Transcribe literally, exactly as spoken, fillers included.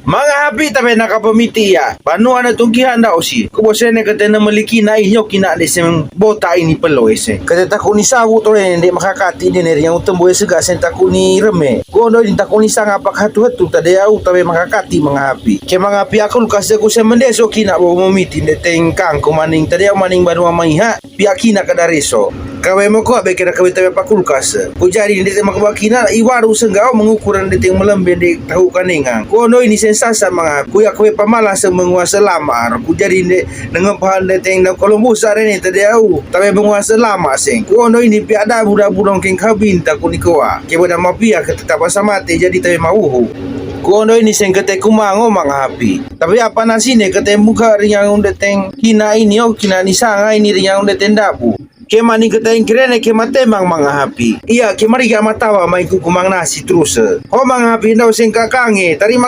Manga hapi, tabe naka pamiti ya. Banua na tungkiha nda osi. Ko bosene kete na meliki na inyo kina de sen bota ini pelo ese. Kete taku ni sabu tore nde makakati de ne riang utembo ese ga sen taku ni reme. Ko ondo ini taku ni sanga pak hatu hatu tade au tabe makakati manga hapi. Ke manga hapi aku luka se ku se mendeso kina bo momiti de tengkang ko maning tade au maning banua maiha. Pia kina ka dareso. Kawe moko abe kena kawe tabe pakulkas. Ku jadi nde te makabakina iwaru senggao mengukuran de teng melembe de tahu kanengang. Ku ondo ini sen sasa manga. Ku ya kawe pamala se menguasa lama. Ku jadi nde nengempahan de teng na kolombusa rene tade au. Tabe menguasa lama seng. Ku ondo ini pia dabu dabu dongkeng kabin taku ni koa. Kebeda mapia ke tetapa samate jadi tabe mauhu. Ku ondo ini sen kete kumango manga hapi. Tapi apa nasine kete muka riang unde teng kina ini o kina ni sanga ini riang unde teng dabu. Ke mani kete ingkirene ke matemang manga hapi. Iya ke mari ya matawa mai kukumang nasi terus. Ho manga hapi ndau seng kakange. Tarima